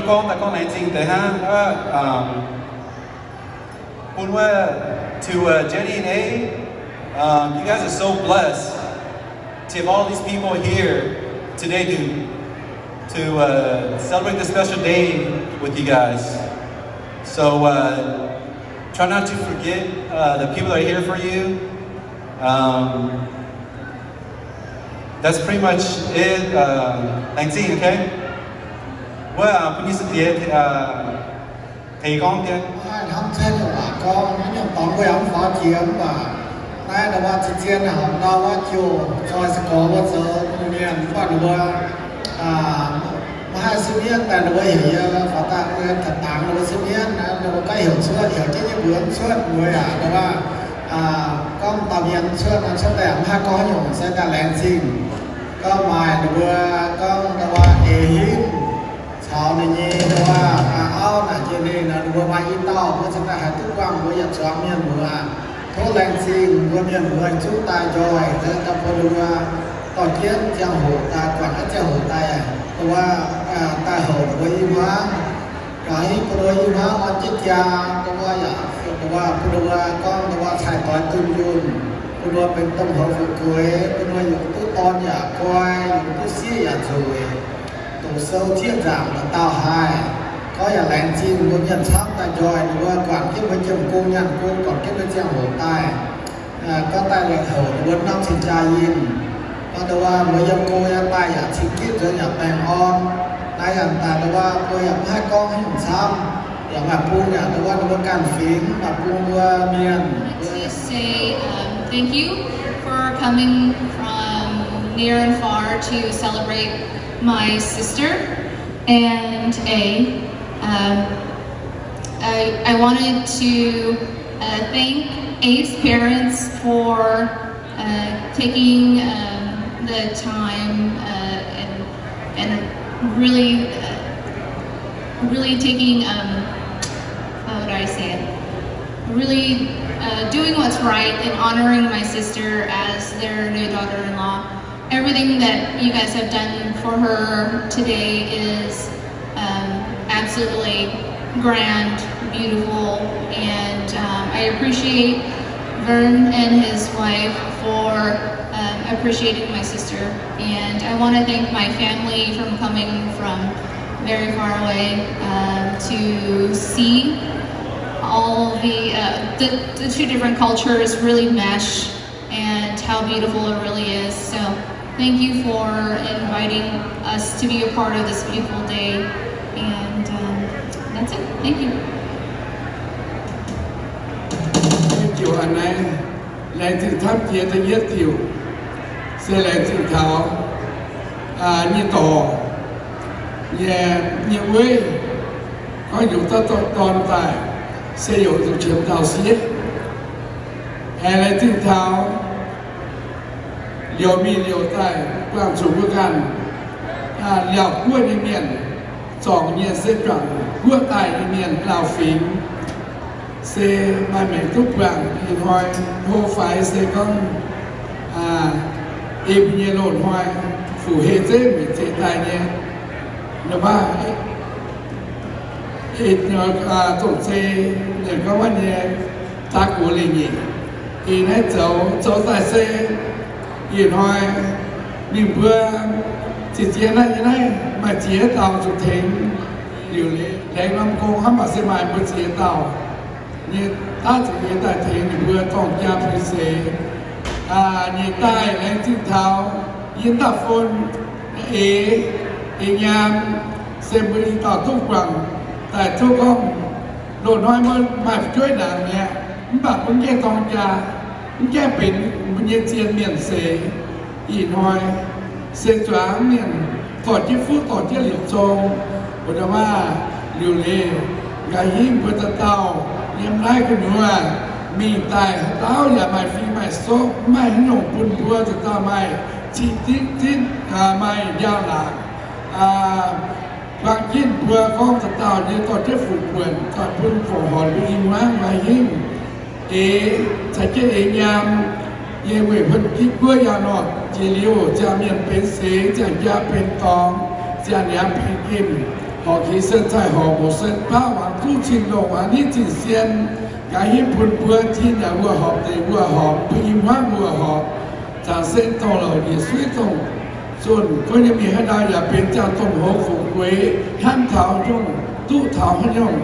Gorngv daaih gorngv laengz zingh deix hnangv. Bun wuov to, uh, Jenny and A, um, you guys are so blessed to have all these people here today to, to, uh, celebrate this special day with you guys. So, uh, try not to forget, uh, the people that are here for you. Um, that's pretty much it. Uh, laengz zingh, okay? Wuov, uh, bun yie se diex, uh, tengx gorngv dien. Hnamv cuotv nyei waac gorngv, maiv nyiemc dorngx mbuo yaac mv faaux jiex mv baac naaiv ndau wuov zien-zien naaic horpc ndau wuov ziouc zoih se gorx mbuo zoux mienh mv baac ninh mbuo maiv haih sipv mienv daaih ninh mbuo heuc yie faaux daaih mbuo taux dangx ninh mbuo sipv mienv, ninh mbuo gaiv heuc cuotv, heuc jienv nyei mbuox mv cuotv mbuo yaac ndau wuov gorngv dauh mienh mv cuotv, cuotv daaih mv haih gorngv haaix nyungc se daaih laengz zingh. Gorngv maaih ninh mbuo gorngv ndau wuov eix hingv caux ninh nyei ndau wuov auv naaic jiex mingh nor, ninh mbuo maaih i dauh mbuo cingx daaih haih duqv buangh mbuo yietc zuangx mienh muoz. Tov laengz zingh mbuo mienh muoz zungv daaih njoih, daaih bun ninh mbuo dorh jienv ziangh hoc daaih, guangc jienv ziangh hoc daaih, ndau wuov daaih houc mbuo i hmuangv. Gaax bun ninh mbuo i hmuangv orn jienv jaa, ndau wuov yaac ndau wuov bun ninh mbuo gorngv ndau wuov cai doix dunh yunh, bun ninh mbuo benx domh hoz fu'jueiv, bun ninh mbuo yungz duqv dorn yaac guai, yungz duqv sieqv yaac nzueic, doqc sou zieqv nzaangc dauh dauh haiz. Gorngv yaac laengz zingh mbuo mienh camv daaih njoih ninh mbuo guangc jienv mbuo jiemh gong nyaanh gong, guangc jienv mbuo ziangh hoc daaih. Gorngv daaih houc ninh mbuo norm cing-jaa yinh. Gorngv ndau wuov mbuo yiem go yaac daaih yaac cing-gitv nzuonx yaac baengh orn. Naaiv yaac daaih ndau wuov mbuo yaac mv haih gorngv haaix nyungc camv. Yaac maaih bung yaac ndau wuov ninh mbuo ganh fingx, maaih bung mbuo mienh. Say, um, thank you for coming from near and far to celebrate my sister and A. Um, I, I wanted to, uh, thank A's parents for, uh, taking, um, the time, uh, and, and really, uh, really taking, um, how would I say it? Really, uh, doing what's right and honoring my sister as their new daughter-in-law. Everything that you guys have done for her today is, um, absolutely grand, beautiful, and, um, I appreciate Vern and his wife for, um, appreciating my sister. And I want to thank my family from coming from very far away, um, to see all the, uh, the, the two different cultures really mesh and how beautiful it really is. So thank you for inviting us to be a part of this beautiful day. And, um, that's it. Thank you. Thank you, Anna. Laengz zingh camv jiex da'yietv diuc, se laengz zingh taux nyei dorc, nyei, nyei weiv, gorngv yungz dauh dorn daaih, se yaac zuqc qiemx dauh sieqv. Aengx laengz zingh taux liouc mingh liouc daaih buangh zuqc mbuo ganh Laauh Guoqv nyei mienh, zorngc nyei se juangc guoqv daaih nyei mienh, Laauh Fingx, se maaih maengc duqv buangh ih hnoi hlo faix se gorngv ei mbuo nyei loz-hnoi fuqv-hei zeiv mbenc zeix daaih nyei. Ninh mbuo zongh zei, ninh gorngv wuov nyei daav gox leiz-nyeic, ih naaiv zoux, zoux daaih se ih hnoi ninh mbuo ziex ziex naaiv nyei naaiv maaih ziex dauh zuqc tengx liuc leiz, laengz norm gong hnangv, mv baac se maaih mbuo ziex dauh nyei daav zuqc nyei daaih tengx ninh mbuo dorng jaa benx seix nyei daaih. Laengz zingh taux yie dauh fon, eix, eix nyaam, se mbuo i dauh duqv guangc daaih tov gorngv loz-hnoi mbuo maaih fu'jueiv ndaangc mi'aqv, mv baac mbuo mv gaengh dorng jaa, mv gaengh benx mbuo nyei zien mienh seix. Ih hnoi se zuangx mienh dorh jienv fuqv dorh jienv liuc zong, mbuo ndongc maah, liuc leiz, nqa'hingv mbuo dauh dauh yiem naaiv gu'nyuoz mingh daaih, haaix dauh yaac maaih fing maaih soqv, mv maaih haaix nyungc bun mbuo dauh dauh maaih cing-zipv zipv, maaih njang-laangc buang jienv mbuo gorngv dauh dauh nyei dorh jienv fuqv buonc, dorh bun fongc horc mbuo i hmuangv nqa'hingv. Eix caux jienv eix nyaam nyei weic huon jiv guoqv yangh nor jiex liuz, ziangh mienh benx seix, ziangh jaa benx dorngx, ziangh niamx benx gemh. Horpc kingx sen zaih horpc, mouz sen baav wangc duqv cing-ndongh, a'hneiv zinh sien, gaax hiuv bun mbuo tin yaac wuov horpc, deic wuov horpc, bun i hmuangv wuov horpc, zaangc sen dongh louc, yietc suiv dongh zunh, gorngv nyei mienh haaix dauh yaac benx ziangh dongh hoz fuqv gueix, hnamv taux nyungc duqv taux haaix nyungc,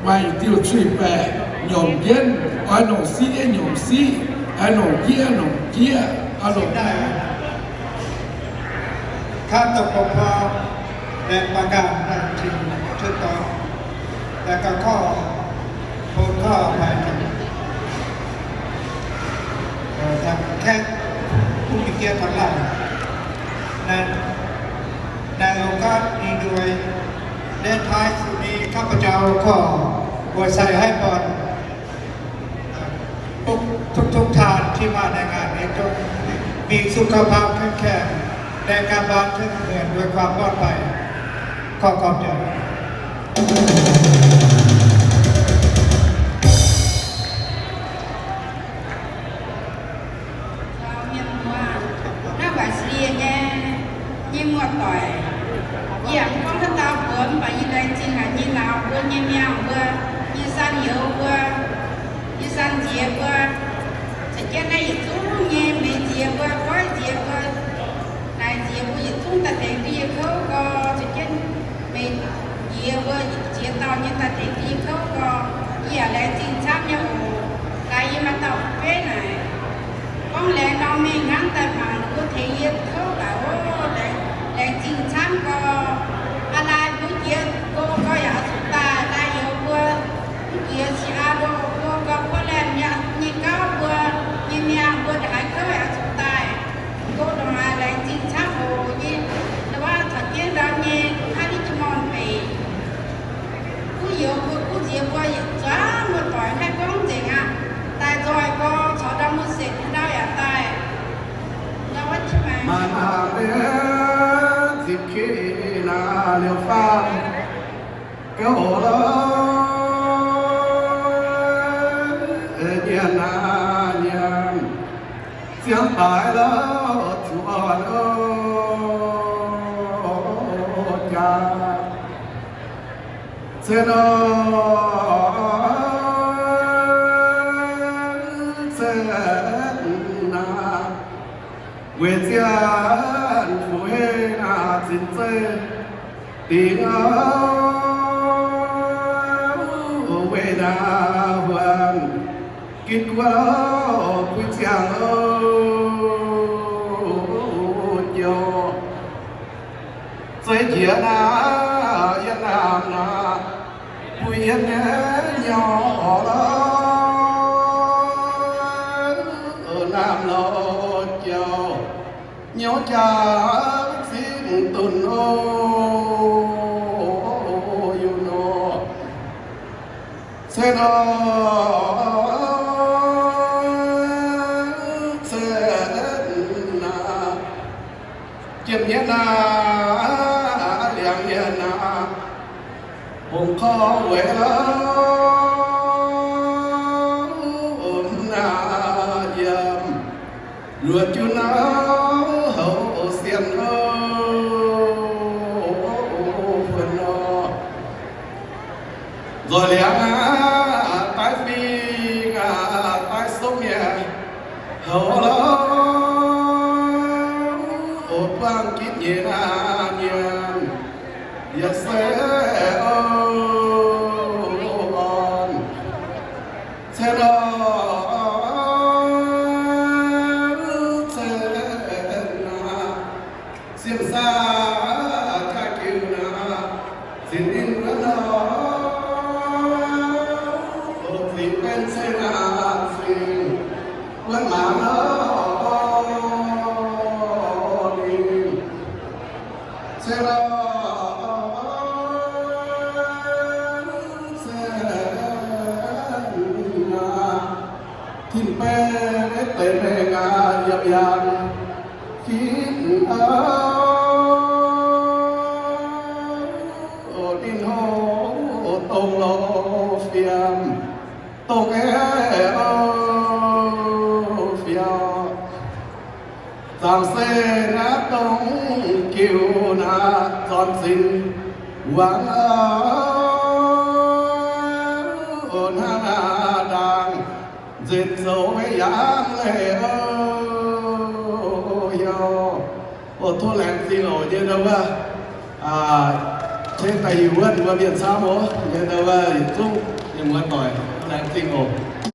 maaih diuh cuiv baeqc nyomc jienv, oix longc siqv nyomc siqv, oix longc jieqv longc jieqv, oix longc ข้าตกบกพร่องและประการใดจริงถูกต้อง และก็ขอโทษขออภัย เอ่อ ทางแขกผู้มีเกียรติทั้งหลาย ใน ในโอกาสนี้ด้วย และท้ายสุดนี้ข้าพเจ้าขออวยชัยให้พร ทุกๆ ท่านที่มาในงานนี้ จงมีสุขภาพเข้มแข็ง และกลับบ้านถึงเมืองด้วยความปลอดภัย ขอขอบใจ Caux mienh muoz, naaiv Wai Slie nyei, nyei muoz-doic, yie yaac mv gorngv haaix dauh mbuox, mv baac yie laengz zingh haic nyei nauz mbuo, nyei miangh mbuo, nyei saan youz mbuo, nyei saan nziex mbuo, caux jienv naaiv yietc zungv nyei meix nziex mbuo, goiv nziex mbuo, naaic nziex mbuo yietc zungv daaih tengx duqv yie kouv gorx, caux jienv meix nziex mbuo ziex dauh nyei daaih tengx duqv yie kouv gorx, yie yaac laengz zingh camv nyei oc. Laaix yie maaih dauh fu'jueiv naaic, gorngv laengz norm mingh hnangv daaih mangc ninh mbuo tengx yie kouv laaix oc. Laengz zingh camv gorx. Aa, laaix mbuo jiex go gorx yaac oix zuqc daaih, laaix youz mbuo mv jiex si aa go go gorx Portland nyei gauv mbuo, nyei miangh mbuo ndongc haaix kouv yaac oix zuqc daaih. Go ndongc haaix laengz zingh camv oc. Yie ndau wuov caux jienv ndau nyei kaa li jiu morn beic, kuv youz mbuo, kuv nziex mbuo yietc zungv muoz-doic haih gorngv nzengc aqv. Daaih nzoih gorx caux ndau muoz-setc haaix ndau yaac daaih. Ndau wuov maaih maa zipv kie naaiv liuz faam gouv lorz nyienx naaiv nyienx ziangx daaih lorz zuqc orn jaax. Cen nor, cen naaiv, weic ziangh fu'jueiv naaiv zinh zeiv dingc aqv, weic naaiv huan gitv guoqv puix ziangh oc, jouh. Zeiz jiex naaiv yiem naamh naaiv, mbuo yiem nyei nyorx orqc lorqc, naamh lorz jouh, nyorx jaax zipv dunh oc, yungh nor. Cen nor, cen naaiv, jiem nyei naaiv, liangx nyei naaiv, hungh korv weic lorqc, mv naaiv yiem, luoqc jiu naaiv houx sienx oc, huon nor. Nzoih liangx aqv, daaih fingx aqv, daaih sopv mienh houx lorqc, buangh gitv nyei naaiv nyienx, yaac se oc orn. Cen nor, cen naaiv, siem saah jaax jiu naaiv, zinh ninh wuonv nor, zinh benx cen naaiv zinh wuonv maanc nor, ninh cen nor, cen naaiv, tin-baeqc deix mengh aqv, yiem yangh fingx aqv, ninh houx dongh lorz fiem, dongh aeqv, fiem. Zaangc se naaiv dongh jiu naaiv zornc zinh, Wangc hnangv naaiv ndaangc, nzengc zoux maiv yangh leiz. Tov laengz zingh oc, nyei ndau wuov, tengx daaih hiuv wuov mbuo mienh camv oc, nyei ndau wuov yietc zungv mienh muoz doic, tov laengz zingh oc.